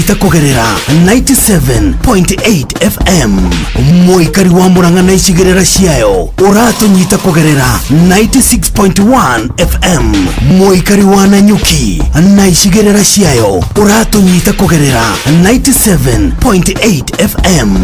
Ũratũnyita kũgerera 97.8 FM. Mũikari wa Murang'a na icigĩrĩra ciayo ũratũnyita kũgerera 96.1 FM. Mũikari wa Nanyuki na icigĩrĩra ciayo ũratũnyita kũgerera 97.8 FM.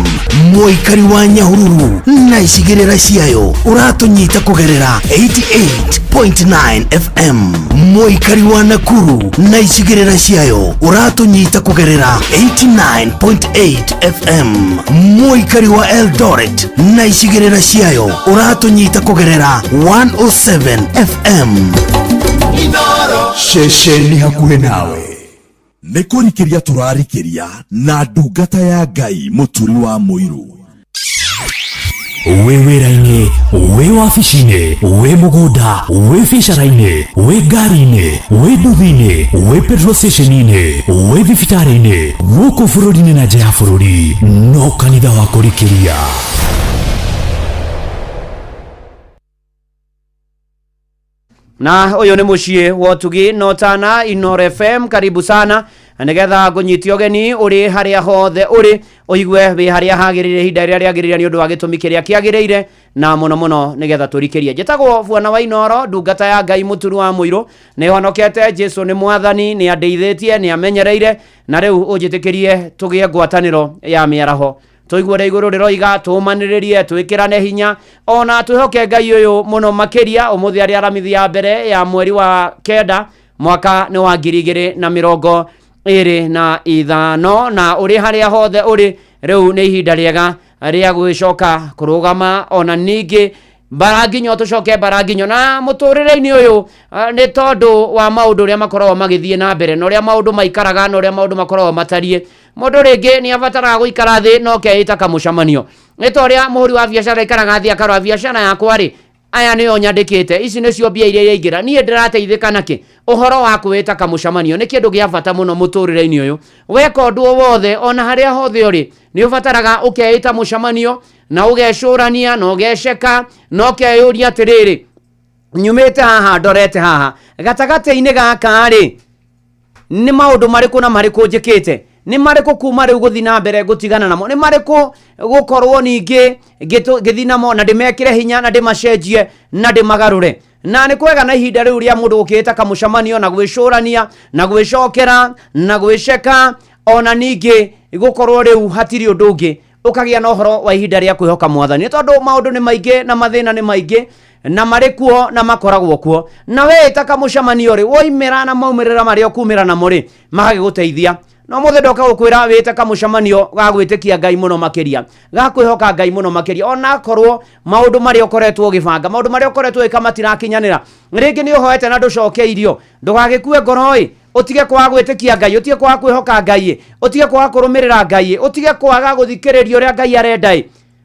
Mũikari wa Nyahururu na icigĩrĩra ciayo ũratũnyita kũgerera 88.9 FM. Mũikari wa Nakuru na icigĩrĩra ciayo ũratũnyita kũgerera 89.8 FM. Mũikari wa Eldoret na icigĩrĩra ciayo ũratũnyita kũgerera 107 FM. Ceceni hakuhĩ nawe. Nĩ kũrikĩria tũrarikĩria na ndungata ya Ngai Mũturi wa Mũirũ. Wĩ wĩra-inĩ, wĩ wabici-inĩ, wĩ mũgũnda, wĩ biacara-inĩ, wĩ ngari-inĩ, wĩ nduthi-inĩ, wĩ petrol station-inĩ, wĩ thibitarĩ-inĩ, gũkũ bũrũri-inĩ na nja ya bũrũri, no kanitha wa kũrikĩria. Na ũyũ nĩ mũciĩ wa ũtugi no tana Inoro FM. Karibu sana nĩgetha ngũnyite ũgeni ũrĩ harĩa hothe ũrĩ, ũigue wĩ harĩa hagĩrĩire ihinda rĩrĩa rĩagĩrĩire nĩ ũndũ wa gĩtũmi kĩrĩa kĩagĩrĩire, na mũno mũno nĩgetha tũrikĩrie. Njĩtagwo Bwana wa Inoro, ndungata ya Ngai Mũturu wa Mũirũ. Nĩ honokete, Jesu nĩ mwathani, nĩ andeithĩtie, nĩ amenyereire, na rĩu ũnjĩtĩkĩrie tũgĩe ngwatanĩro ya mĩaraho, tũigue ũrĩa igũrũ rĩroiga, tũũmanĩrĩrie, twĩkĩrane hinya, ona twĩhoke Ngai ũyũ mũno makĩria. Ũmũthĩ arĩ Aramithi ya mbere ya mweri wa 9, mwaka nĩ wa 2025, na ũrĩ harĩa hothe ũrĩ, rĩu nĩ ihinda rĩega rĩa gwĩcoka kũrũgama, ona ningĩ mbaranginyo tũcoke mbaranginyo na mũtũrĩre-inĩ ũyũ, nĩ tondũ wa maũndũ ũrĩa makoragwo magĩthiĩ na mbere na ũrĩa maũndũ maikaraga na ũrĩa maũndũ makoragwo matariĩ. Mũndũ rĩngĩ nĩ abataraga gũikara thĩ na ũkeĩta kamũcemanio, nĩ ta ũrĩa mũhũri wa biacara aikaraga thĩ akarora biacara yakwa rĩ, aya nĩo nyandĩkĩte, ici nĩcio mbia iria iraingĩra, niĩ ndĩrateithĩka nakĩ? Ũhoro wa kwĩĩta kamũcemanio nĩ kĩndũ gĩa bata mũno mũtũrĩre-inĩ ũyũ. Weka ũndũ o wothe, ona harĩa hothe ũrĩ, nĩ ũbataraga ũkeĩta mũcemanio na ũgecũrania na ũgeceka na ũkeyũria atĩrĩrĩ, nyumĩte haha ndorete haha, gatagatĩ-inĩ gaka rĩ, nĩ maũndũ marĩkũ na marĩkũ njĩkĩte, nĩ marĩkũ kuma rĩu gũthiĩ na mbere ngũtigana namo, nĩ marĩkũ gũkorwo ningĩ ngĩthiĩ namo na ndĩmekĩre hinya na ndĩmacenjie na ndĩmagarũre. Na nĩ kwega na ihinda rĩu rĩa mũndũ gũkĩĩta kamũcemanio na gwĩcũrania na gwĩcokera na gwĩceka, ona ningĩ gũkorwo rĩu hatirĩ ũndũ ũngĩ, ũkagĩa na ũhoro wa ihinda rĩa kwĩhoka mwathani, nĩ tondũ maũndũ nĩ maingĩ na mathĩna nĩ maingĩ na marĩ kuo na makoragwo kuo. Na weĩta kamũcemanio rĩ, woimĩra na maumĩrĩra marĩa ũkumĩra namo rĩ, magagĩgũteithia. No mũthĩ ndoka gũkwĩra wĩte kamũcemanio ga gwĩtĩkia Ngai mũno makĩria, ga kwĩhoka Ngai mũno makĩria, onakorwo maũndũ marĩa ũkoretwo ũgĩbanga, maũndũ marĩa ũkoretwo ũgĩka matirakinyanĩra, rĩngĩ nĩ ũhoete na ndũcokeirio, ndũgagĩkue ngoro ĩ, ũtige kwaga gwĩtĩkia Ngai, ũtige kwaga kwĩhoka Ngai, ũtige kwaga kũrũmĩrĩra Ngai, ũtige kwaga gũthikĩrĩria ũrĩa Ngai arenda ĩ.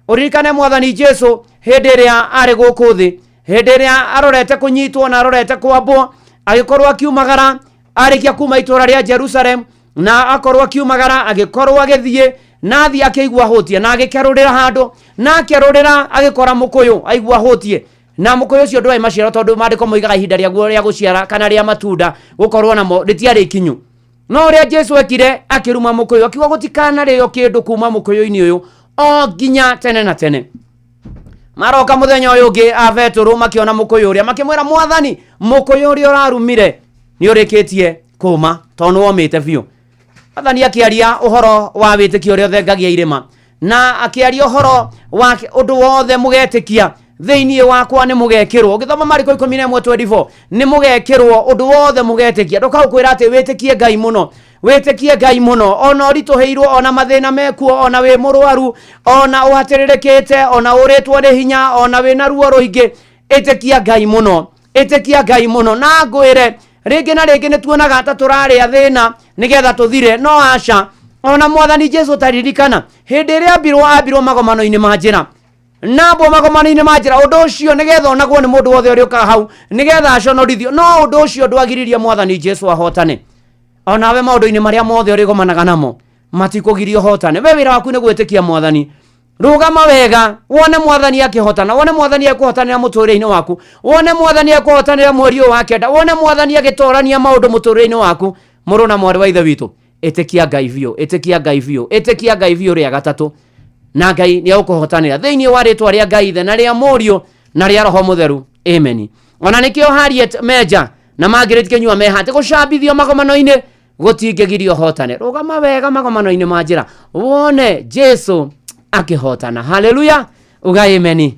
Ũririkane mwathani Jesu hĩndĩ ĩrĩa arĩ gũkũ thĩ, hĩndĩ ĩrĩa arorete kũnyitwo na arorete kwambwo, agĩkorwo akiumagara, arĩkia kuma itũũra rĩa Jerusalem na akorwo akiumagara, agĩkorwo agĩthiĩ na athiĩ akĩigua hũtie na agĩkerũrĩra handũ, na akerũrĩra agĩkora mũkũyũ, aigua hũtie na mũkũyũ ũcio ndwarĩ maciaro, tondũ maandĩko moigaga ihinda rĩaguo rĩa gũciara kana rĩa matunda gũkorwo namo rĩtiarĩ ikinyu. No ũrĩa Jesu ekire, akĩruma mũkũyũ, akiuga gũtikanarĩo kĩndũ kuma mũkũyũ-inĩ ũyũ o nginya tene na tene. Maroka mũthenya ũyũ ũngĩ a Betũrũ makĩona mũkũyũ ũrĩa, makĩmwĩra, mwathani, mũkũyũ ũrĩa ũrarumire nĩ ũrĩkĩtie kũma, tondũ nĩ womĩte biũ. Mwathani akĩaria ũhoro wa wĩtĩkio ũrĩa ũthengagia irĩma, na akĩaria ũhoro wa ũndũ wothe mũgetĩkia thĩinĩ wakwa nĩ mũgekĩrwo. Ũgĩthoma Mariko 11:24, nĩ mũgekĩrwo ũndũ wothe mũgetĩkia. Ndũkaũkwĩra atĩ wĩtĩkie Ngai mũno, wĩtĩkie Ngai mũno, ona ũritũhĩirwo, ona mathĩna mekuo, ona wĩ mũrwaru, ona ũhatĩrĩrĩkĩte, ona ũrĩtwo nĩ hinya, ona wĩna ruo rũingĩ, ĩtĩkia Ngai mũno, ĩtĩkia Ngai mũno. Na ngwĩre rĩngĩ na rĩngĩ nĩ tuonaga ta tũrarĩa thĩna nĩgetha tũthire, no aca. Ona mwathani Jesu taririkana hĩndĩ ĩrĩa ambirwo magomano-inĩ ma njĩra, nambwo magomano-inĩ ma njĩra, ũndũ ũcio nĩgetha onagwo nĩ mũndũ wothe ũrĩa ũkaga hau, nĩgetha aconorithio, no ũndũ ũcio ndwagiririe mwathani Jesu ahotane. Onawe maũndũ-inĩ marĩa mothe ũrĩgomanaga namo matikũgiria ũhotane. We wĩra waku nĩ gwĩtĩkia mwathani, rũgama wega, wone mwathani akĩhotana, wone mwathani akĩhotanĩra mũtũrĩre-inĩ waku, wone mwathani akĩhotanĩra mweri ũyũ wa 9, wone mwathani agĩtorania maũndũ mũtũrĩre-inĩ waku. Mũrũ na mwarĩ wa Ithe witũ, Ĩtĩkia Ngai biũ, ĩtĩkia Ngai biũ, ĩtĩkia Ngai biũ rĩa gatatũ, na Ngai nĩ egũkũhotanĩra thĩinĩ wa rĩtwa rĩa Ngai Ithe na rĩa Mũriũ na rĩa Roho Mũtheru, amen. Ona nĩkĩo Harriet Meja na Margaret Kĩnyua mehate gũcambithio magomano-inĩ gũtingĩgiria ũhotane. Rũgama wega magomano-inĩ ma njĩra wone Jesu akĩhotana. Haleluya, uga ameni.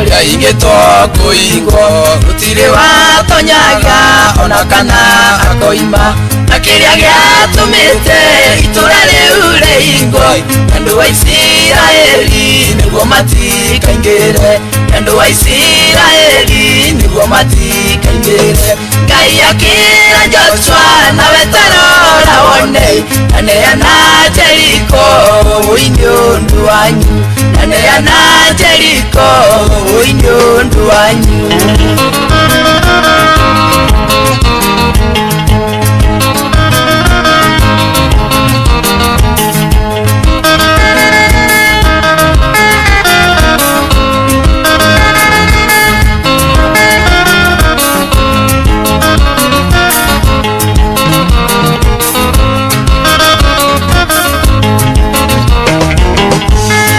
Rĩaigĩtwo kũigwo gũtirĩ watonyaga ona kana akoima na kĩrĩa gĩatũmĩte itũra rĩu rĩhingwo andũ a Isiraeli nĩguo matikaingĩre andũ a Isiraeli nĩguo matikaingĩre Ngai akĩra Joshua nawe tarora wone aneana Jeriko ũi nĩ ũndũ wanyu aneana Jeriko ũi nĩ ũndũ wanyu.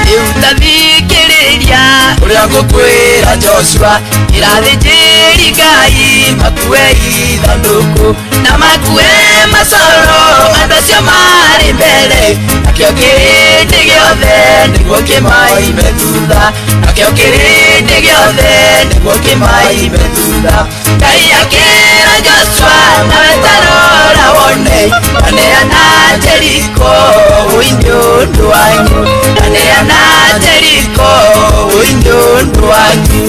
Rĩu tathikĩrĩria ũrĩa ngũkwĩra Joshua ĩrathĩnjĩri Ngai makue ithandũkũ na makue macoro andũ acio marĩ mbere nakĩo kĩrĩndĩ gĩothe nĩguo kĩmaime thutha nakĩo kĩrĩndĩ gĩothe nĩguo kĩmaime thutha Ngai akĩra Joshua nawe tarora wone aneana Jeriko ũi nĩ ũndũ wanyu aneana Jeriko ũi nĩ ũndũ wanyu.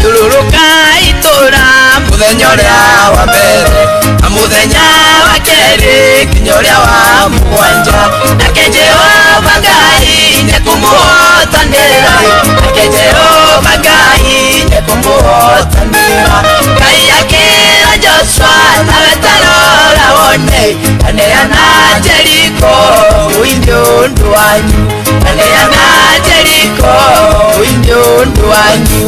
Thiũrũrũka itũra mũthenya ũrĩa wa mbere na mũthenya wa kerĩ nginya ũrĩa wa mũgwanja nake Jehova Ngai nĩekũmũhotanĩra nake Jehova Ngai nĩekũmũhotanĩra Ngai akĩra Joshua nawe tarora wone aneana Jeriko ũi nĩ ũndũ wanyu aneana Jeriko ũi nĩ ũndũ wanyu.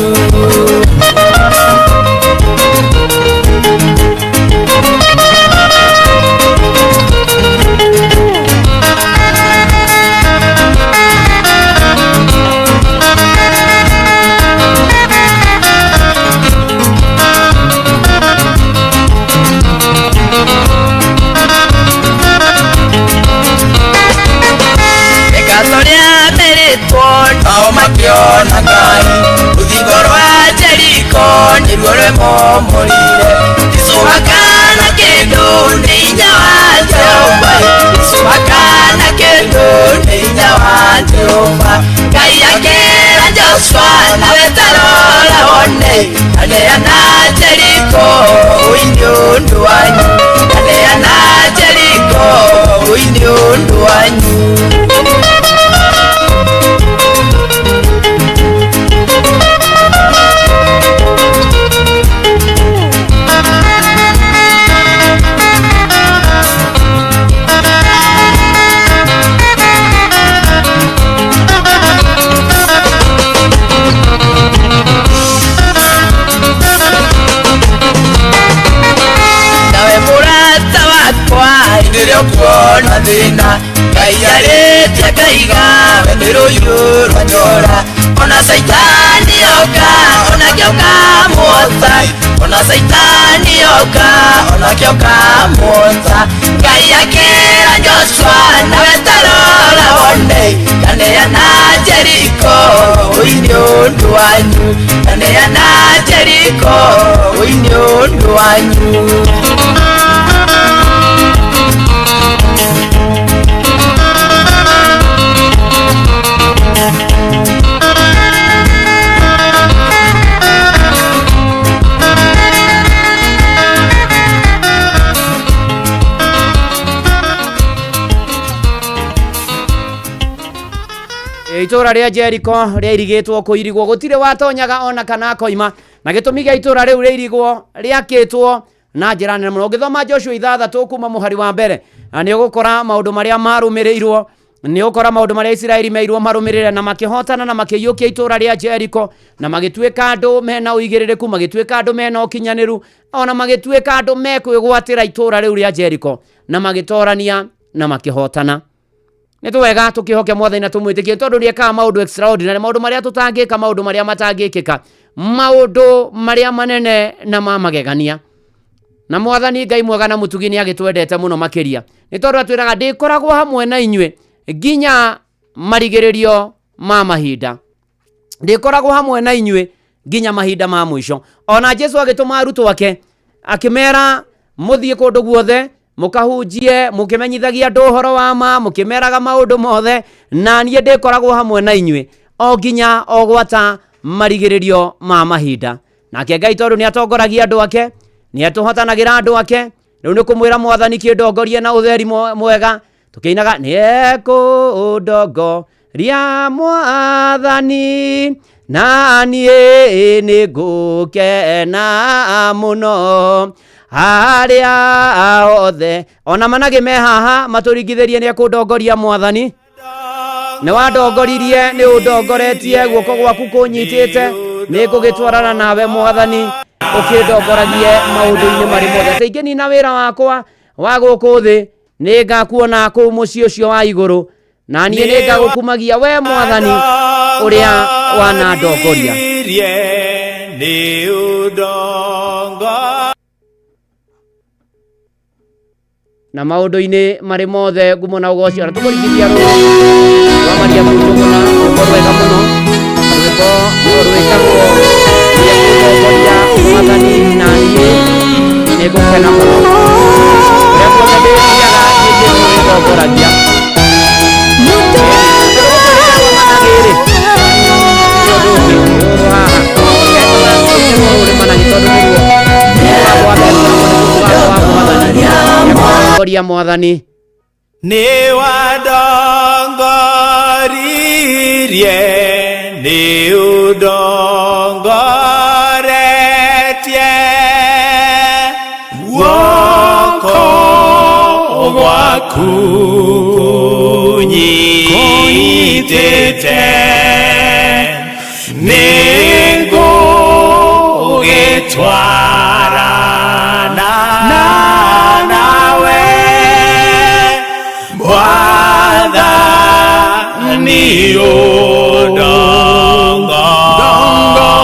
Eka torĩa merĩtwo nao makĩona Ngai rũthingo rwa Jeriko nĩruo rwemomorire icuma kana kĩndũ nĩ hinya wa Jehova icuma kana kĩndũ nĩ hinya wa Jehova Ngai akĩra Joshua nawe tarora wone aneana Jeriko ũi nĩ ũndũ wanyu aneana Jeriko ũi nĩ ũndũ wanyu. Nawe mũrata wakwa hĩndĩ ĩrĩa ũkuona thĩna Ngai arĩtie akaiga we nĩ rũhiũ rwa njora ona caitani oka onakĩo kamuota ona caitani oka onakĩo kamuota Ngai akĩra Joshua nawe tarora wone kaneana Jeriko ũi nĩ ũndũ wanyu kaneana Jeriko ũi nĩ ũndũ wanyu. Itũra rĩa Jericho rĩairigĩtwo kũirigwo gũtirĩ watonyaga ona kana akoima na gĩtũmi gĩa itũra rĩu rĩirigwo rĩakĩtwo na njĩra nene mũno. Ũngĩthoma Joshua 6 kuma mũhari wa mbere na nĩ ũgũkora maũndũ marĩa marũmĩrĩirwo Nĩ ũkora maũndũ marĩa Isiraeli meirwo marũmĩrĩre na makĩhotana na makĩiyũkia itũũra rĩa Jeriko na magĩtuĩka andũ mena ũigĩrĩrĩku, magĩtuĩka andũ mena ũkinyanĩru, ona magĩtuĩka andũ mekwĩgwatĩra itũũra rĩu rĩa Jeriko na magĩtorania na makĩhotana. Nĩ twega tũkĩhoke mwathani na tũmwĩtĩkie tondũ nĩekaga maũndũ extraordinary, maũndũ marĩa tũtangĩka, maũndũ marĩa matangĩkĩka, maũndũ marĩa manene na ma magegania. Na mwathani Ngai mwega na mũtugi nĩ agĩtwendete mũno makĩria, nĩ tondũ atwĩraga ndĩkoragwo hamwe na inyuĩ nginya marigĩrĩrio ma mahinda, ndĩkoragwo hamwe na inyuĩ nginya mahinda ma mũico. Ona Jesu agĩtũma arutwo ake akĩmera mũthiĩ kũndũ guothe mũkahunjie, mũkĩmenyithagia andũ ũhoro wa ma, mũkĩmeraga maũndũ mothe, na niĩ ndĩkoragwo hamwe na inyuĩ o nginya o gwata marigĩrĩrio ma mahinda. Nake Ngai tondũ nĩ atongoragia andũ ake, nĩ atũhotanagĩra andũ ake, rĩu nĩ kũmwĩra mwathani kĩndongorie na ũtheri mwega, tũkĩinaga nĩ ekũndongoria mwathani na niĩ nĩ ngũkena mũno harĩa hothe. Ona managĩ me haha matũringithĩrie nĩ ekũndongoria mwathani, nĩ wandongoririe, nĩ ũndongoretie, guoko gwaku kũnyitĩte, nĩ ngũgĩtwarana nawe mwathani, ũkĩndongoragie maũndũ-inĩ marĩ mothe. Atĩ ingĩnina wĩra wakwa wa gũkũ thĩ, nĩ ngakuona kũu mũciĩ ũcio wa igũrũ, na niĩ nĩ ngagũkumagia we mwathani ũrĩa wanandongoria. Na maũndũ-inĩ marĩ mothe ngumo na ũgoci, ona tũkũringithia rũĩ rwa Maria Njũgũna, rwĩmbo rwega mũno, rwĩmbo rwĩtagwo nĩekũndongoria mwathani na niĩ nĩ ngũkena mũno, kũrĩa guothe ndĩthiaga nĩ Jesũ wĩndongoragia. Managĩ-rĩ, nĩ ũndũ ũngĩ rũrũ haha rũrĩ managĩ tondũ nĩruo mũgambo wa mbere tũkoragwo nĩ mũgambo wa mwathani, nĩekũndongoria mwathani. Nĩ wandongoririe, nĩ ũndongoretie, guoko gwaku kũnyitĩte, nĩ ngũgĩtwarana nawe mwathani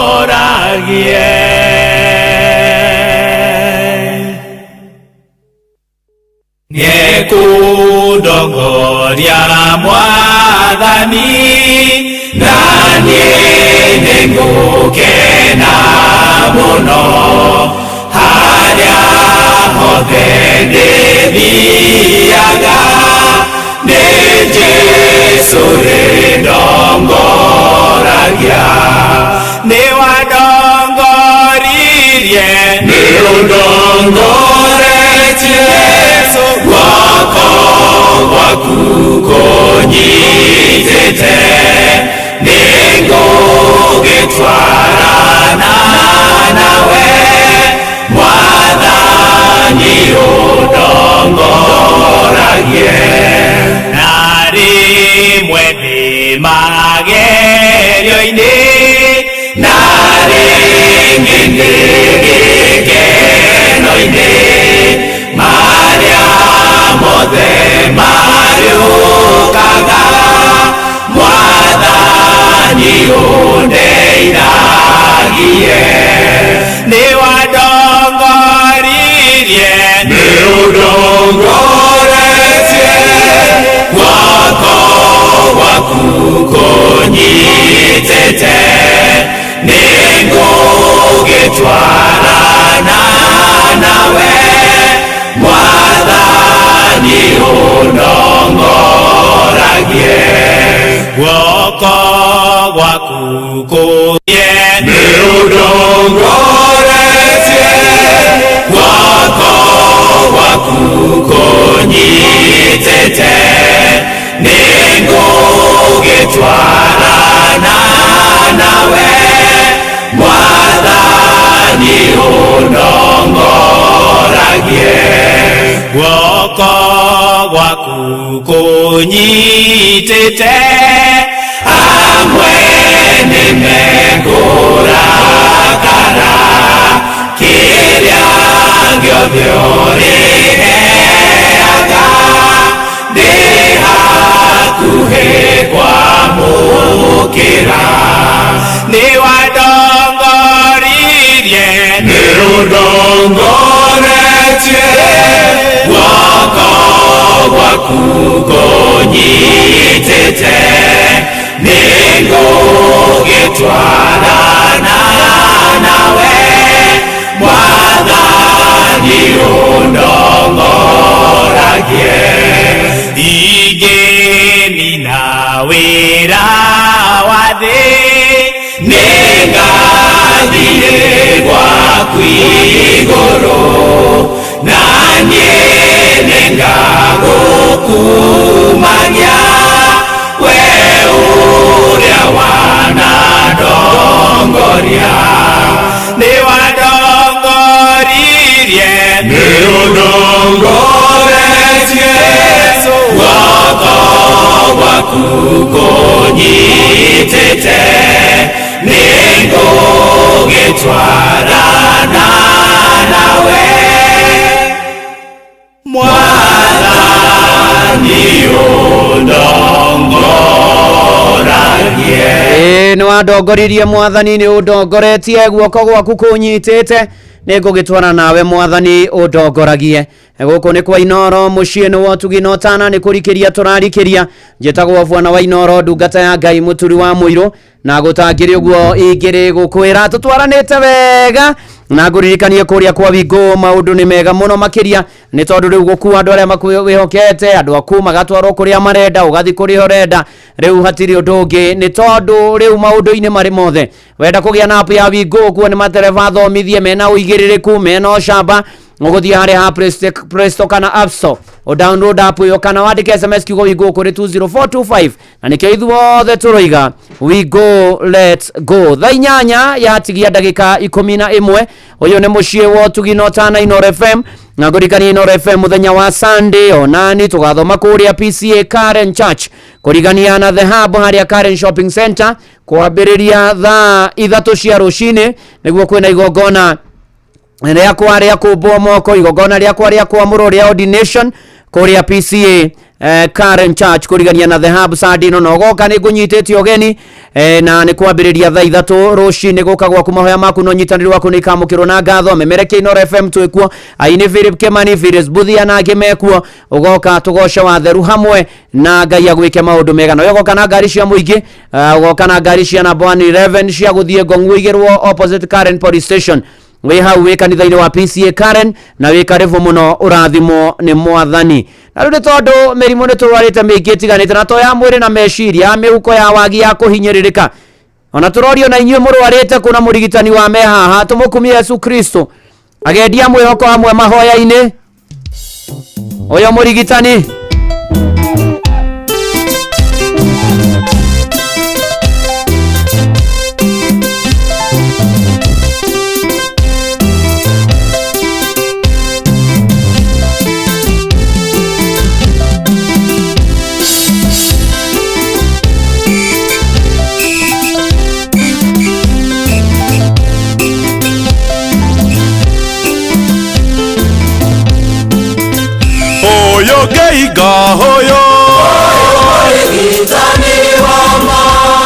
ũndongoragie. Nĩekũndongoria mwathani, na niĩ nĩngũkena mũno, harĩa hothe ndĩthiaga, nĩ Jesũ rĩndongoragia. Nĩ wandongoririe, nĩ ũndongoretie, guoko gwaku kũnyitĩte, nĩ ngũgĩtwarana nawe mwathani ũndongoragie. Na rĩmwe ndĩ magerio-inĩ, na rĩngĩ ndĩ gĩkeno-inĩ, marĩa mothe marĩũkaga, mwathani ũndeithagie. Nĩ wandongoririe, nĩ ũndongoretie, guoko gwaku kũnyitĩte, nĩ ngũgĩtwarana nawe mwathani ũndongoragie. Guoko gwaku kũnye, nĩ ũndongoretie, guoko gwaku kũnyitĩte, nĩ ngũgĩtwarana nawe mwathani ũndongoragie. Guoko gwaku kũnyitĩte, kũnyitĩte amwe nĩ mekũrakara kĩrĩa gĩothe ũrĩheaga ndĩ hakuhĩ kwamũkĩra nĩ wandongoririe nĩ ũndongoretie guoko gwaku kũnyitĩte nĩ ngũgĩtwarana nawe mwathani ũndongoragie ingĩnina wĩra wa thĩ nĩ ngathiĩ gwaku igũrũ na niĩ nĩ ngagũkumania we ũrĩa wanandongoria nĩ wandongoririe nĩ ũndongoretie guoko gwaku kũnyitĩte nĩ ngũgĩtwarana nawe mwathani ũndongoragie. Ĩĩ nĩ wandongoririe mwathani nĩ ũndongoretie guoko gwaku kũnyitĩte nĩ ngũgĩtwara nawe mwathani ũndongoragie. Gũkũ nĩ kwa Inoro mũciĩ nĩ wotugi na ũtana nĩ kũrikĩria tũrarikĩria. Njĩtagwo bwana wa Inoro ndungata ya Ngai mũturi wa mũirũ na gũtangĩrĩ ũguo ingĩrĩ gũkwĩra tũtwaranĩte wega na ngũririkanie kũrĩa kwa Wingũ maũndũ nĩ mega mũno makĩria nĩ tondũ rĩu gũkua andũ arĩa makwĩhokete andũ aku magatwarwo kũrĩa marenda ũgathiĩ kũrĩa ũrenda rĩu hatirĩ ũndũ ũngĩ nĩ tondũ rĩu maũndũ-inĩ marĩ mothe wenda kũgĩa na app ya Wingũ kuo nĩ matereba thomithie mena ũigĩrĩrĩku mena ũcamba ũgũthiĩ harĩa ha Play Store kana App Store o download app ĩyo kana wandĩke SMS kiugo Wingũ kũrĩ 20425 na nĩkĩo ithuothe tũroiga we go let's go. Thaa 8 yatigia ndagĩka 11 ũyũ nĩ mũciĩ wa ũtugi na ũtana Inoro FM na ngũririkanie Inoro FM mũthenya wa Sunday onani tũgathoma kũrĩa PCA Karen Church kũrigania na The Hub harĩa Karen Shopping Center kwambĩrĩria thaa 3 cia rũcinĩ nĩguo kwĩna igongona rĩakwa rĩa kũmbwo moko igongona rĩakwa rĩa kwamũrwo rĩa ordination kũrĩa PCA Karen Church kũrigania na The Hub Sunday ĩno na ũgoka nĩ ngũnyitĩte ũgeni na nĩ kwambĩrĩria thaa 3 rũcinĩ gũka gwaku mahoya maku na ũnyitanĩri waku nĩ ikamũkĩrwo na ngatho memerekia Inoro FM twĩkuo aini Philip Kimani Phyllis Buthia na angĩ mekuo ũgoka tũgoce watheru hamwe na Ngai agwĩke maũndũ mega na ũgoka na ngari cia mũingĩ ũgoka na ngari cia namba 111 cia gũthiĩ Ngong'u igĩrwo opposite Karen Police Station wĩ hau wĩ kanitha-inĩ wa PCA Karen na wĩ karibu mũno ũrathimwo nĩ mwathani. Na rĩu nĩ tondũ mĩrimũ nĩ tũrwarĩte mĩingĩ ĩtiganĩte na to ya mwĩrĩ na meciria ya mĩhuko ya wagi ya kũhinyĩrĩrĩka ona tũrorio na inyuĩ mũrwarĩte kũna mũrigitani wa me haha tũmũkumie Yesu Kristo agendia mwĩhoko hamwe mahoya-inĩ ũyũ mũrigitani. Oyo geiga hoyo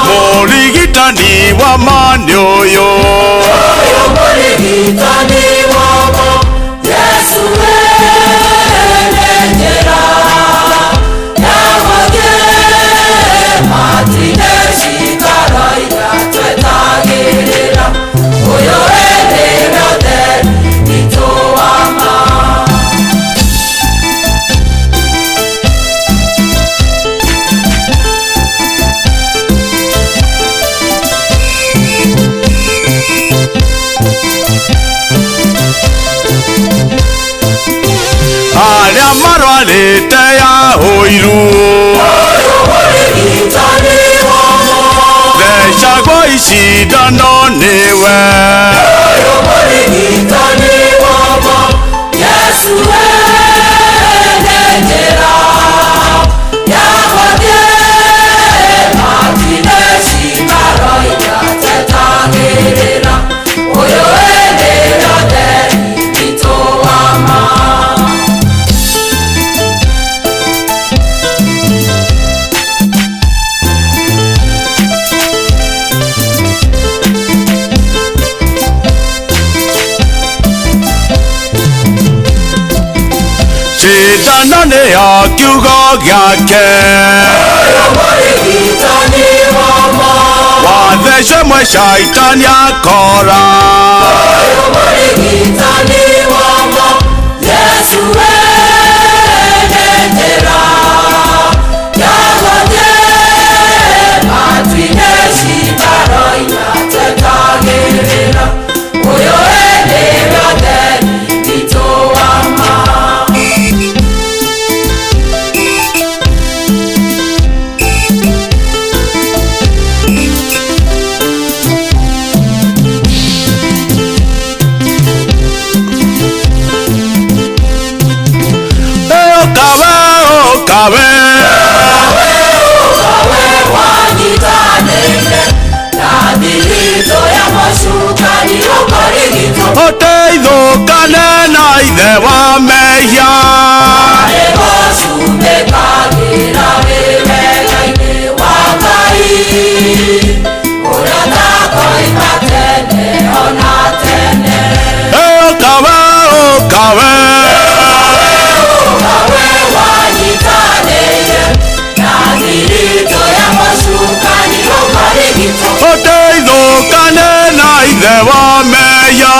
Mũrigitani wa ma nĩ ũyũ Mũrigitani wa ma Yesu ene njĩra ya gũthiĩ matinĩ cikaraira twetagĩrĩra ũyũ ene ũtheri witũ wa ma. Arĩa marwarĩte ya ũiru thecagwo icindano nĩwe Mũrigitani wa ma Yesu ene njĩra ya Cindano nĩ ya kiugo gĩake. Mũrigitani wa ma. Wathece mwe caitani akora. Ũyũ mũrigitani wa ma. Yesu ene njĩra ya gũthiĩ matu-inĩ cindano inatwetagĩrĩra. Ũyũ ene ũtheri witũ wa ma. Ũkawe ũkawe. Kawe wanyitanĩire na thiritũ ya mũcukani ũkũrigitwo. Ũteithũkane na ithe wa mehia. Nĩgũcumĩkagĩra wĩ wega-inĩ wa Ngai, ũrĩa ũtakoima tene ona tene. Ũkawe ũkawe. Kawe wanyitanĩire na thiritũ ya mũcukani ũkũrigitwo. Ũteithũkane na ithe wa mehia.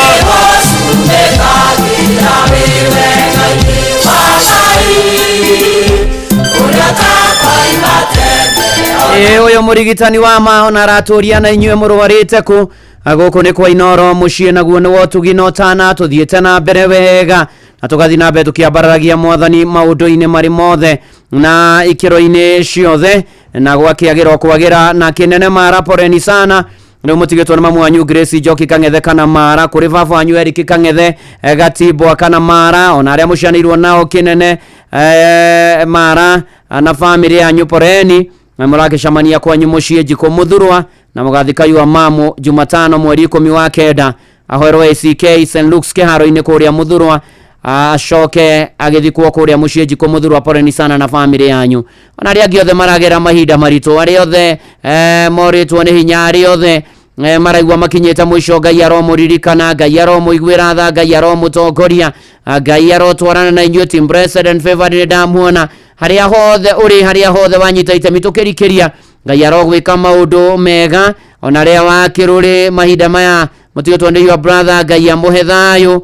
Nĩgũcumĩkagĩra wĩ wega-inĩ wa Ngai, ũrĩa ũtakoima tene ona Ĩ ũyũ mũrigitani wa ma ona aratũria na inyuĩ mũrwarĩte kũ. Gũkũ nĩ kwa Inoro mũciĩ naguo nĩ wotugi na ũtana tũthiĩte na mbere wega na tũgathiĩ na mbere tũkĩambararagia mwathani maũndũ-inĩ marĩ mothe na ikĩro-inĩ ciothe na gwakĩagĩra o kwagĩra na kĩnene mara poreni sana rĩu mũtigĩtwo nĩ mamu wanyu Grace Njoki Kang'ethe kana Mara kũrĩ baba wanyu Eric Kang'ethe Gatimbwa kana Mara ona arĩa mũcianĩirwo nao kĩnene Mara na bamĩrĩ yanyu poreni na mũragĩcemania kwanyu mũciĩ njikũ mũthurwa na mũgathikaiwa mamu Jumatano mweri 19 ahoerwo ACK St Luke's kĩharo-inĩ kũrĩa mũthurwa acoke agĩthikwo kũrĩa mũciĩ njikũ mũthurwa poreni sana na bamĩrĩ yanyu ona arĩa angĩ othe maragera mahinda maritũ arĩa othe morĩtwo nĩ hinya arĩa othe maraigua makinyĩte mũico Ngai aromũririkana Ngai aromũiguĩra tha Ngai aromũtongoria Ngai arotwarana na inyuĩ team blessed and favored nĩ ndamuona harĩa hothe ũrĩ harĩa hothe wanyita itemi tũkĩrikĩria Ngai arogwĩka maũndũ mega ona arĩa wakĩrũrĩ mahinda maya mũtigĩtwo nĩ your brother Ngai amũhe thayũ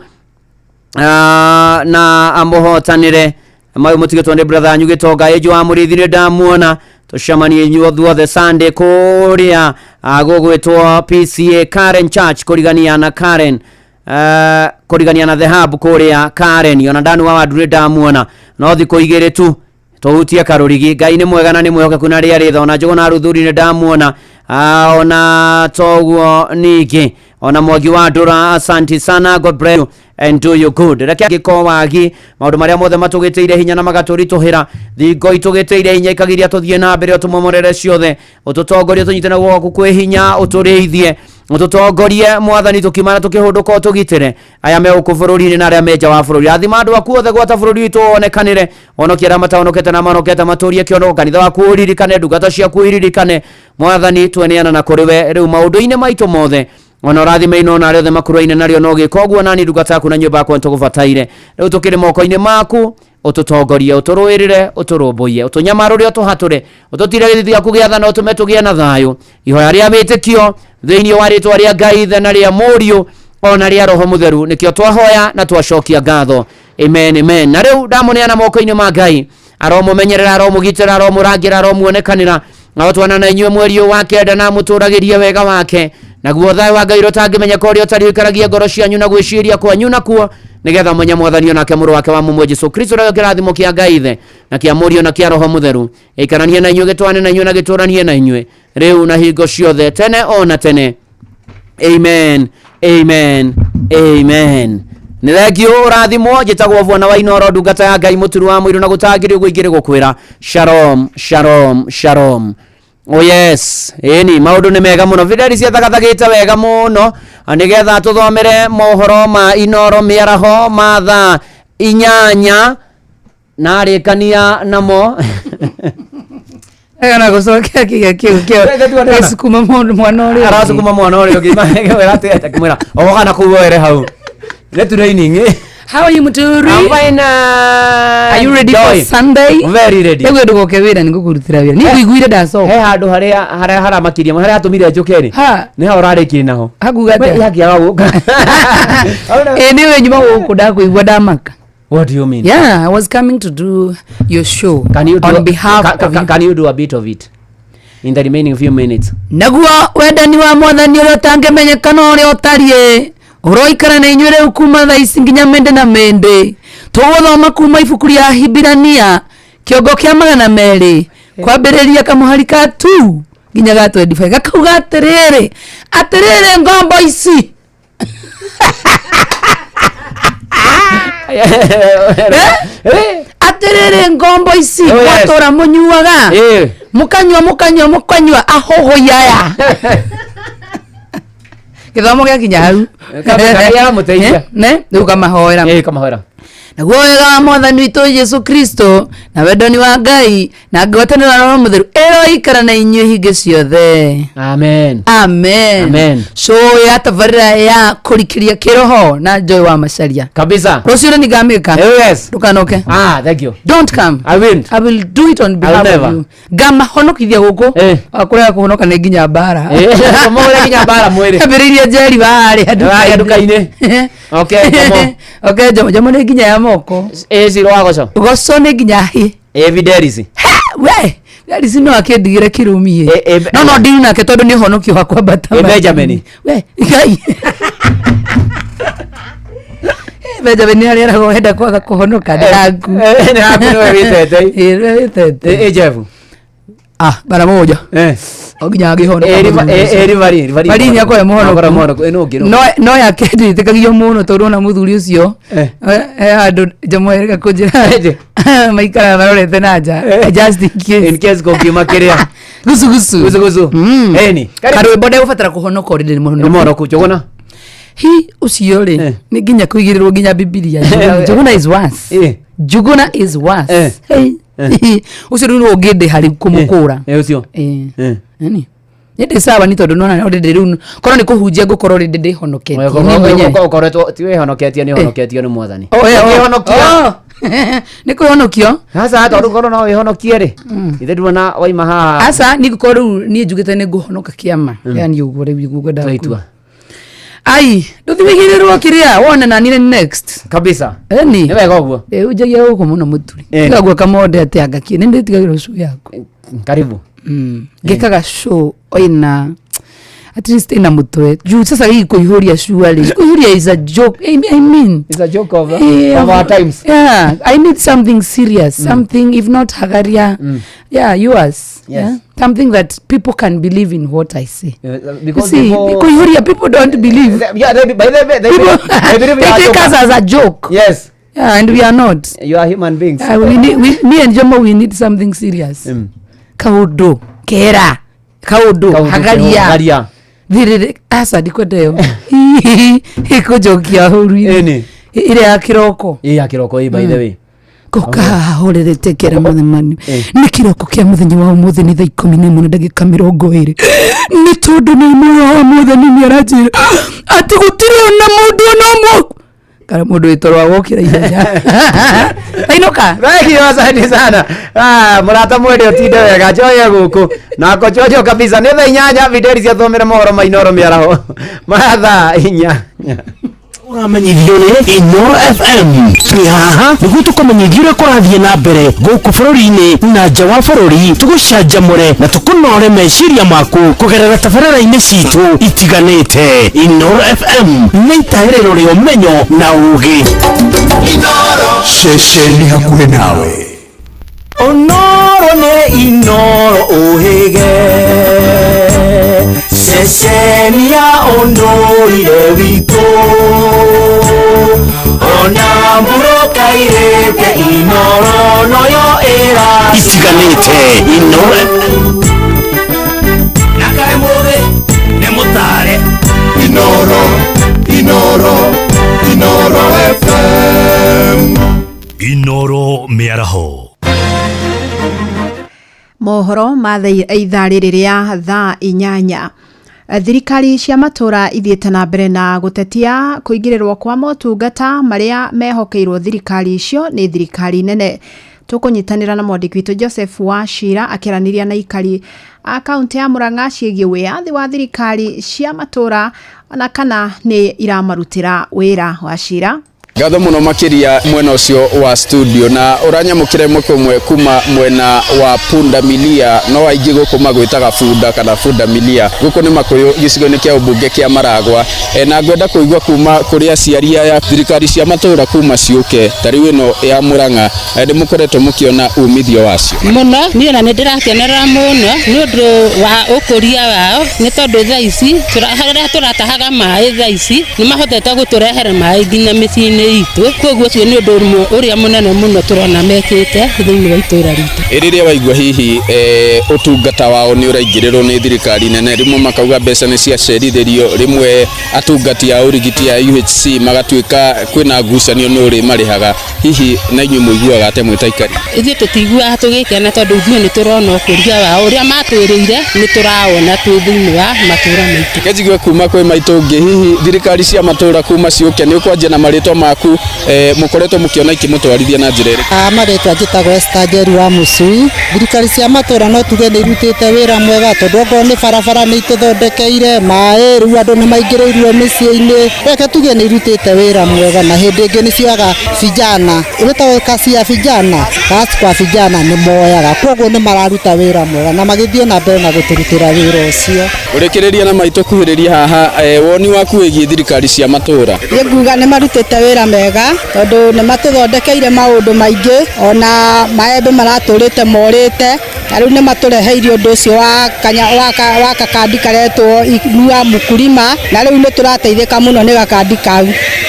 na amũhotanĩre mau mũtigĩtwo nĩ brother anyu gĩtonga ĩnjũ wa mũrĩithi nĩ ndamuona tũcemanie inyuothe Sunday kũrĩa gũgwĩtwo PCA Karen Church kũrigania na Karen kũrigania na The Hub kũrĩa Karen ona ndanu wa wandu nĩ ndamuona no thikũ igĩrĩ tu tũhutie karũrigi Ngai nĩ mwega na nĩ mwĩhokeku na rĩa rĩtha ona Njũgũna Ruthuri nĩ ndamuona ona toguo ningĩ ona Mwangi wa Ndũra asante sana God bless you and do you good reke ngĩko wagi maũndũ marĩa mothe matũgĩtĩire hinya na magatũritũhĩra thingo itũgĩtĩire hinya ikagiria tũthiĩ na mbere ũtũmomorere ciothe ũtũtongorie tũnyite na guoko gwaku kwĩ hinya ũtũrĩithie ũtũtongorie mwathani tũkiuma na tũkĩhũndũka ũtũgitĩre aya me gũkũ bũrũri-inĩ na arĩa me nja wa bũrũri rathima andũ aku othe gwata bũrũri witũ wonekanĩre honokia arĩa matahonokete na mahonokete matũrie kĩonoko kanitha waku ũririkane ndungata ciaku iririkane mwathani tweneana na kũrĩ we rĩu maũndũ-inĩ maitũ mothe ona ũrathime ino na arĩa othe makũrũaine narĩo no gĩka ũguo nani ndungata yaku na nyũmba yakwa nĩtũgũbataire rĩu tũkĩrĩ moko-inĩ maku ũtũtongorie ũtũrũĩrĩre ũtũrũmbũiye ũtũnyamarũre ũtũhatũre ũtũtire gĩthithi gĩaku gĩa tha na ũtũme tũgĩe na thayũ ihoya rĩa wĩtĩkio thĩinĩ wa rĩtwa rĩa Ngai Ithe na rĩa Mũriũ ona rĩa Roho Mũtheru nĩkĩo twahoya na twacokia ngatho amen amen na rĩu ndamũneana moko-inĩ ma Ngai aromũmenyerera aromũgitĩra aromũrangĩra aromuonekanĩra arotwana na inyuĩ mweri ũyũ wa kenda na amũtũragĩrie wega wake naguo thayũ wa Ngai ũrĩa ũtangĩmenyeka ũrĩa ũtariĩ ũikaragie ngoro cianyu na gwĩciria kwanyu nakuo nĩgetha mũmenye mwathani onake mũrũ wake wa mũmwe Jesũ Kristo nakĩo kĩrathimo kĩa Ngai Ithe na kĩa Mũriũ na kĩa Roho Mũtheru ĩikaranie na inyuĩ gĩtwane na inyuĩ na gĩtũranie na inyuĩ rĩu na hingo ciothe tene ona tene amen amen amen nĩ thengiũ ũrathimwo njĩtagwo bwana wa Inoro ndungata ya Ngai mũturu wa mũirũ na gũtangĩrĩ ũguo ingĩrĩ gũkwĩra shalom shalom shalom Oh yes, ĩni maũndũ nĩ mega mũno bideri ciathagathagĩte wega mũno nĩgetha tũthomere mohoro ma Inoro mĩaraho ma thaa 8 na arĩkania namo Agana gũcokia kĩga kĩu kĩa gĩcukuma mũndũ mwana ũrĩa ũngĩ. Aracukuma mwana ũrĩa ũngĩ akĩmwĩra ogoka na kũu oere hau nĩ training. How are you, Muturi? I'm fine. Are you ready for Joy. Sunday? Very ready. Rĩu ndũgoke wĩra nĩngũkũrutĩra wĩra. Niĩ ngũiguire ndacoka. He handũ harĩa harĩa haramakirie harĩa hatũmire njũke rĩ. Ha. Nĩ hau ũrarĩkirie naho. Hakuga We atĩa? yakĩaga gũka. Ĩ nĩ we nyuma gũkũ ndakũigua ndamaka. What do you mean? Yeah, I was coming to do your show Can you do on behalf of you. Can you do a bit of it in the remaining few minutes? Naguo wendani wa mwathani ũrĩa ũtangĩmenyeka na ũrĩa ũtariĩ ũroikara na inyuĩ rĩu kuma thaa ici nginya mĩndĩ na mĩndĩ. Tũgũthoma kuma ibuku rĩa Hibirania kĩongo kĩa 200 kwambĩrĩria kamũhari ka 2 nginya ga 25 gakauga atĩrĩrĩ atĩrĩrĩ ngombo ici. Eh? Atĩrĩrĩ ngombo ici. Oh, yes. Mwatũra mũnyuaga mũkanyua mũkanyua mũkanyua ahohoi aya gĩthomo gĩakinya hau. Karamũteithia. Ne rĩu kamahoera. Eh, kamahoera. Naguo wega wa mwathani witũ Jesu Kristo na wendani wa Ngai na ngwatanĩro ya Roho Mũtheru ĩroikara na inyuĩ hingo ciothe. Amen. Amen. Amen. Show ya tabarĩra ya kũrikĩria kĩroho na Joy wa Macharia. Kabisa. Rũciũ nĩ ngamĩka. Yes. Ndũkanoke. Ah, thank you. Don't come. I won't. I will do it on behalf never. of you. Ngamahonokithia gũkũ. Eh. Kũrĩa kũhonoka nĩ nginya mbara. Eh, kũmũgũra nginya mbara mwĩrĩ. Ambĩrĩirie njeri warĩa Warĩa nduka-inĩ. Okay, Jomo. Okay, Jomo. Jomo nĩ nginya ya moko. Eh, zero wa goco. Goco nĩ nginya hĩ. Eh, Fidelis. Ha, we Fidelis no akĩndigĩre kĩrumi. Eh, eh, No no ndiri nake tondũ nĩ ũhonokio wa kwambata. Eh, Benjamin. We, Ngai. Eh, Benjamin nĩ harĩa eragwo wenda kwaga kũhonoka nĩ haku. Eh, nĩ haku nĩwe wĩtete. Eh, nĩwe wĩtete. Eh, eh, Jeff. Ah, bara moja. Eh. O nginya agĩhonoka Eh, mũthuri ũcio. eh, Rivari, Rivari. Rivari nĩ akorwo e mũhonoku. Akorwo e mũhonoku. Eh, no ũngĩ, no No no yake ndĩtĩkagio mũno tondũ ona mũthuri ũcio Eh. he handũ Jomo erĩga kũnjĩra Ĩndĩ. maikaraga marorete na nja just in case. In case kũngiuma kĩrĩa. Gucu gucu. Gucu gucu. Eni. Karwĩmbo ndegũbatara kũhonoka already nĩ Nĩ mũhonoku. mũhonoku Njũgũna. Hi ũcio rĩ Eh. nĩ nginya kũigĩrĩrwo nginya Bibilia. Njũgũna is worse. Eh. Njũgũna is worse. Eh. Hey. Ũcio rĩu nĩwe ũngĩndĩha rĩu kũmũkũra. Eh, ũcio. Eh. Eh. Nani? Nĩ ndĩ sawa nĩ tondũ nona already rĩu korwo nĩ kũhunjia ngũkorwo already ndĩhonoketie. Niĩ mwenyewe. Ũkoretwo ti wĩhonoketie nĩ ũhonoketio nĩ mwathani. Oh, eh, oh. Ũkĩhonokia. Oh. Nĩ kwĩhonokio. Sasa tondũ korwo no wĩhonokie rĩ. Ithe nduona waima haha. Aca niĩ ngũkorwo rĩu niĩ njugĩte nĩ ngũhonoka kĩama. Yani ũguo rĩu nĩguo ngwendaga Tua itua. kuga. Ai, ndũthi wĩigĩrĩrwo kĩrĩa wone na niĩ next. Kabisa. Eni. Nĩ wega ũguo. Ĩ unjagia gũkũ mũno mũturi. Eh. Tigagua kamonde atĩ angakie nĩ ndĩtigagĩrwo show yaku. Karibu. Ngĩkaga show ĩna at least ĩna mũtwe. Juu sasa hii kũihũria surely. Kũihũria is a joke. I mean. It's a joke of, Yeah, of our times. Yeah, I need something serious, something if not Hagaria, yeah, yours. Yes. Yeah? Something that people can believe in what I say. You Because see, before, Kuihuria, people don't believe. Yeah, they, by they, People, they believe you they are take joker. us as a joke. Yes, Yeah, and we are not. you are human beings. We need, me and Jomo, we need something serious. Kaudu, kera, kaudu, Kaũndũ Hagaria. Hagaria. Thirire, aca ndikwenda ĩyo. Ĩkũnjokia hũru-inĩ. Ĩni. Ĩrĩa ya kĩroko. Ĩ ya kĩroko ĩ by the way. Gũkahorerete kĩra mũthemani Eh. nĩ kĩroko kĩa mũthenya wa ũmũthĩ nĩ thaa 11 na ndagĩka 20 nĩ tondũ nĩ muoyo wa mwathani nĩ aranjĩra atĩ gũtirĩ ona mũndũ ona ũmwe kana mũndũ wĩtoro wa wokĩra ihenya ainũka. Thank you, asante sana. Ah, mũrata mwende ũtinde wega njoye gũkũ nako njojo kabisa nĩ thaa 8 Fidelis athomere mohoro ma Inooro mĩaraho ma thaa 8. Ũramenyithio nĩ Inooro FM. Twĩ haha nĩguo tũkũmenyithie ũrĩa kũrathiĩ na mbere gũkũ bũrũri-inĩ na nja wa bũrũri, tũgũcanjamũre na tũkũnore meciria maku kũgerera tabarĩra-inĩ citũ itiganĩte. Inooro FM nĩ itaĩrĩro rĩa ũmenyo na ũgĩ. Ceceni hakuhĩ nawe. Onoro nĩ Inooro ũhĩge ceceni ya ũndũire witũ ona mbura kairĩte Inooro noyo ĩra itiganĩte. Inooro Na kaĩ mũthĩ nĩ mũtare. Inoro, Inoro, Inoro FM. Inoro mĩaraho. Mohoro ma ithaa rĩrĩ rĩa thaa 8. Thirikari cia matũra ithiĩte na mbere na gũtetia kũingĩrĩrwo kwa motungata marĩa mehokeirwo thirikari icio nĩ thirikari nene. Tũkũnyitanĩra na mwandĩki witũ Joseph Wachira akĩaranĩria na aikari a kaũntĩ ya Murang'a ciĩgiĩ wĩyathi wa thirikari cia matũra ona kana nĩ iramarutĩra wĩra. Wachira. Ngatho muno makiria mwena ucio wa studio na uranyamukire ĩmwe kwa ĩmwe kuma mwena wa punda milia, no aingĩ gũkũ magwĩtaga bunda kana bunda milia. Gũkũ nĩ Makũyũ, gĩcigo-inĩ kĩa ũmbunge kĩa Maragwa. Na ngwenda kũigua kuma kũrĩ aciari aya, thirikari cia matũra kuma ciũke ta rĩu ĩno ya Murang'a, nĩ mũkoretwo mũkĩona umithio wacio? Mũno, niĩ na nĩ ndĩrakenerera mũno nĩ ũndũ wa ũkũria wao, nĩ tondũ thaa ici harĩa tũratahaga maĩ, thaa ici nĩ mahotete gũtũrehere maĩ nginya mĩciĩ-inĩ itũ. Koguo ũcio nĩ ũndũ ũmwe ũrĩa mũnene mũno tũrona mekĩte thĩinĩ wa itũra ritũ. Rĩrĩa waigua hihi ũtungata wao nĩ ũraingĩrĩrwo nĩ thirikari nene, rĩmwe makauga mbeca nĩ ciacerithĩrio, rĩmwe atungati a ũrigiti a UHC magatuĩka kwĩna ngucanio nĩ ũrĩ marĩhaga, hihi na inyuĩ mũiguaga atĩa mwĩ ta aikari? Ithuĩ tũtiguaga tũgĩkena, tondũ ithuĩ nĩ tũrona ũkũria wao ũrĩa matwĩrĩire, nĩ tũrawona twĩ thĩinĩ wa matũra maitũ. Kenjigue kuma kwĩ maitũ ũngĩ, hihi thirikari cia matũra kuma ciũke, nĩ ũkwanjia na marĩtwa maku, mũkoretwo mũkĩona ikĩmũtwarithia na njĩra ĩrĩkũ? Marĩtwa njĩtagwo Esther Njeri wa Mũcui. Thirikari cia matũra no tuge nĩ irutĩte wĩra mwega, tondũ okorwo nĩ barabara nĩ itũthondekeire, maĩ rĩu andũ nĩ maingĩrĩirwo mĩciĩ-inĩ. Reke tuge nĩ irutĩte wĩra mwega, na hĩndĩ ĩngĩ nĩ cioyaga vijana, ĩtagwo kazi ya vijana, kazi kwa vijana nĩ moyaga, koguo nĩ mararuta wĩra mwega na magĩthiĩ na mbere na gũtũrutĩra wĩra ũcio. Ũrĩkĩrĩria na maitũ kuhĩrĩria haha, woni waku wĩgiĩ thirikari cia matũra? Niĩ nguga nĩ marutĩte wĩra mega, tondũ nĩ matũthondekeire maũndũ maingĩ, ona maembe maratũrĩte morĩte, na rĩu nĩ matũreheire ũndũ ũcio wa kanya wa kakandi karetwo Inua Mkulima, na rĩu nĩ tũrateithĩka mũno nĩ gakandi kau,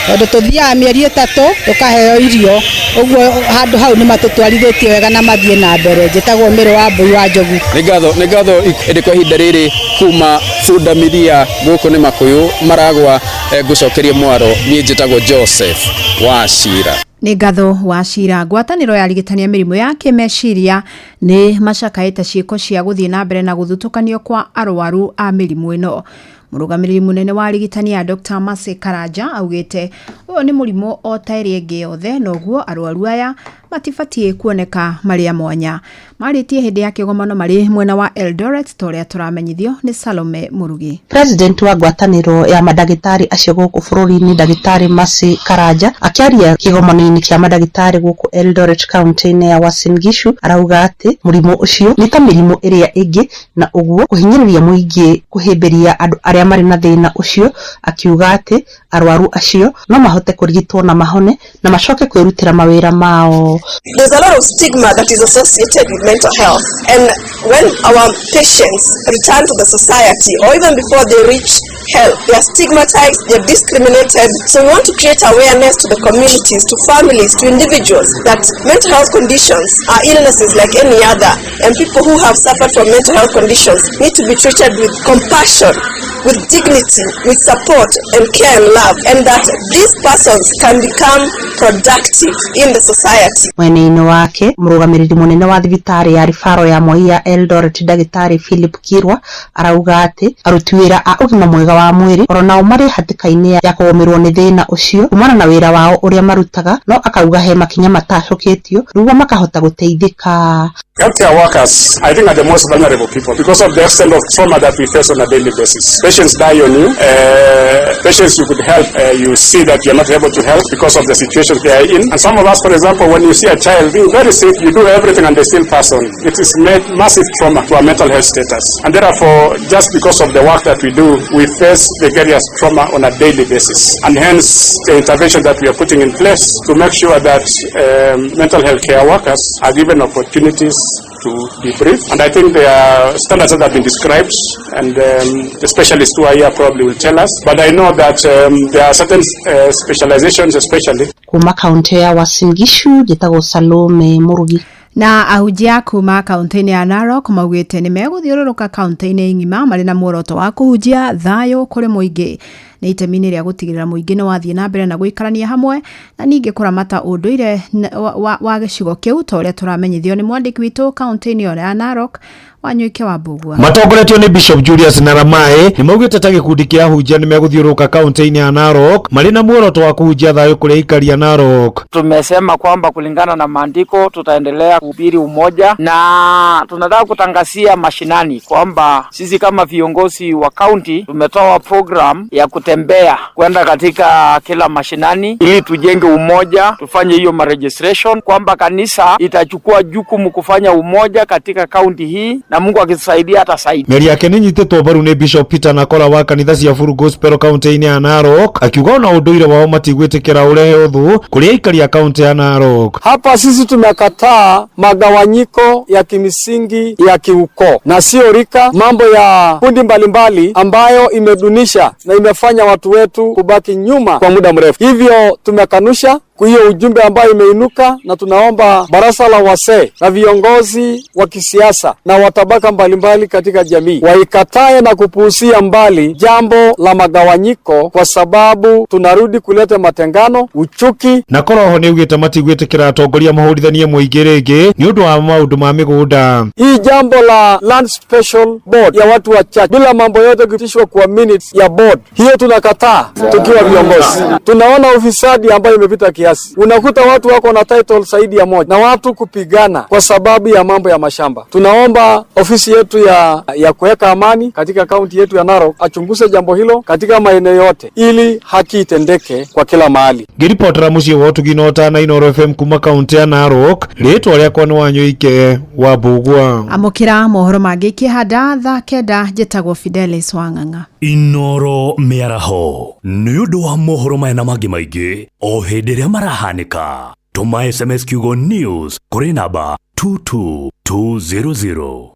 tondũ tũthiaga mĩeri 3 tũkaheo irio. Ũguo handũ hau nĩ matũtwarithĩtie wega na mathiĩ na mbere. Njĩtagwo Mĩrũ wa Mbũi wa Njogu. Nĩ ngatho, nĩ ngatho. Ĩndĩ kwa ihinda rĩrĩ kuma bunda milia gũkũ nĩ Makũyũ, Maragwa, ngũcokerie mwaro. Niĩ njĩtagwo Joseph Wachira. Nĩ ngatho Wachira. Ngwatanĩro ya arigitani a mĩrimũ ya kĩmeciria nĩ macakaĩte ciĩko cia gũthiĩ na mbere na gũthutũkanio kwa arwaru a mĩrimũ ĩno. Mũrũgamĩrĩri mũnene wa arigitani ya Dr. Mercy Karanja augĩte ũyũ nĩ mũrimũ o ta ĩrĩa ĩngĩ yothe, noguo arwaru aya matibatiĩ kuoneka marĩ a mwanya. Marĩtie hĩndĩ ya kĩgomano marĩ mwena wa Eldoret, ta ũrĩa tũramenyithio nĩ Salome Mũrugi. President wa ngwatanĩro ya mandagĩtarĩ acio gũkũ bũrũri-inĩ, ndagĩtarĩ Mercy Karanja, akĩaria kĩgomano-inĩ kĩa mandagĩtarĩ gũkũ Eldoret, kaunti-inĩ ya Uasin Gishu, arauga atĩ mũrimũ ũcio nĩ ta mĩrimũ ĩrĩa ĩngĩ, na ũguo kũhinyĩrĩria mũingĩ kũhĩmbĩria andũ arĩa marĩ na thĩna ũcio, akiuga atĩ arwaru acio no mahote kũrigitwo na mahone na macoke kwĩrutĩra mawĩra mao. There's a lot of stigma that is associated with mental health, and when our patients return to the society, or even before they reach help, they are stigmatized, they are discriminated. So we want to create awareness to the communities, to families, to individuals that mental health conditions are illnesses like any other, and people who have suffered from mental health conditions need to be treated with compassion, with dignity, with support and care and love, and that these persons can become productive in the society. Mwena-inĩ wake, mũrũgamĩrĩri mũnene wa thibitarĩ ya ribaro ya Moi ya Eldoret, ndagĩtarĩ Philip Kirwa, arauga atĩ aruti wĩra a ũgima mwega wa mwĩrĩ oro nao marĩ hatĩka-inĩ ya kũgũmĩrwo nĩ thĩna ũcio kumana na wĩra wao ũrĩa marutaga, no akauga he makinya matacũkĩtio nĩguo makahota gũteithĩka. Healthcare workers, I think, are the most vulnerable people because of the extent of trauma that we face on a daily basis. Patients die on you. Patients you could help, you see that you're not able to help because of the situation they are in. And some of us, for example, when you see a child being very sick, you do everything and they still pass on. It is massive trauma to our mental health status. And therefore, just because of the work that we do, we face vicarious trauma on a daily basis. And hence, the intervention that we are putting in place to make sure that mental health care workers are given opportunities to debrief. And I think there are standards that have been described, and the specialists who are here probably will tell us. But I know that there are certain specializations especially. Kuma kaunti ya Uasin Gishu, njĩtagwo Salome Mũrugi. Na ahunjia kuma kaunti-inĩ ya Narok maugĩte nĩ megũthiũrũrũka kaunti-inĩ ng'ima marĩ na muoroto wa kũhunjia thayũ kũrĩ mũingĩ. Nĩ itemi-inĩ rĩa gũtigĩrĩra mũingĩ nĩ wathiĩ na mbere na gũikarania hamwe na ningĩ kũramata ũndũire wa gĩcigo kĩu, ta ũrĩa tũramenyithio nĩ mwandĩki witũ kaũntĩ-inĩ ĩyo ya Narok, Wanyoike wa Mbugua. Matongoretio nĩ Bishop Julius Naramae nĩ maugĩte ta gĩkundi kĩa ahunjia nĩ megũthiũrũrũka kaũntĩ-inĩ ya Narok marĩ na muoroto wa kũhunjia thayũ kũrĩ aikari a Narok. Tumesema kwamba kulingana na maandiko tutaendelea kuhubiri umoja, na tunataka kutangazia mashinani kwamba sisi kama viongozi wa kaunti tumetoa program ya kutembea kwenda katika kila mashinani ili tujenge umoja, tufanye hiyo maregistration, kwamba kanisa itachukua jukumu kufanya umoja katika kaunti hii, na Mungu akitusaidia atasaidia. Mĩario yake nĩ nyitĩtwo mbaru nĩ Bishop Peter Nakora wa kanitha cia Full Gospel kaunti-inĩ ya Narok, akiuga ona ũndũire wao matigwĩtĩkĩra ũrehe ũthũ kũrĩ aikari a kaunti ya Narok. Hapa sisi tumekataa magawanyiko ya kimisingi ya kiukoo na sio rika, mambo ya kundi mbalimbali ambayo imedunisha na imefanya watu wetu kubaki nyuma kwa muda mrefu. Hivyo tumekanusha hiyo ujumbe ambayo imeinuka, na tunaomba baraza la wasee na viongozi wa kisiasa na watabaka mbalimbali katika jamii waikatae na kupuuzia mbali jambo la magawanyiko, kwa sababu tunarudi kuleta matengano, uchuki. Nakora oho nĩ augĩte matigwĩtĩkĩra atongoria mahũrithanie mũingĩ rĩngĩ nĩ ũndũ wa maũndũ ma mĩgũnda. Hii jambo la Land Special Board ya watu wachache bila mambo yote kupitishwa kwa minutes ya board, hiyo tunakataa tukiwa viongozi. Tunaona ufisadi ambayo imepita kiasi. Unakuta watu wako na title zaidi ya moja na watu kupigana kwa sababu ya mambo ya mashamba. Tunaomba ofisi yetu ya kuweka amani katika kaunti yetu ya Narok achunguze jambo hilo katika maeneo yote ili haki itendeke kwa kila mahali. Ngĩribotera mũciĩ wa ũtugi na ũtana Inooro FM kuma kaunti ya Narok, rĩtwa rĩakwa nĩ Wanyoike wa Mbugua. Amũkĩra mohoro mangĩ ikĩhanda thaa 9. Njĩtagwo Fidelis Wang'ang'a. Inoro mĩaraho nĩ ũndũ wa mohoro maya na mangĩ maingĩ o hĩndĩ ĩrĩa marahanĩka, tũma SMS kiugo news kũrĩ namba 22200.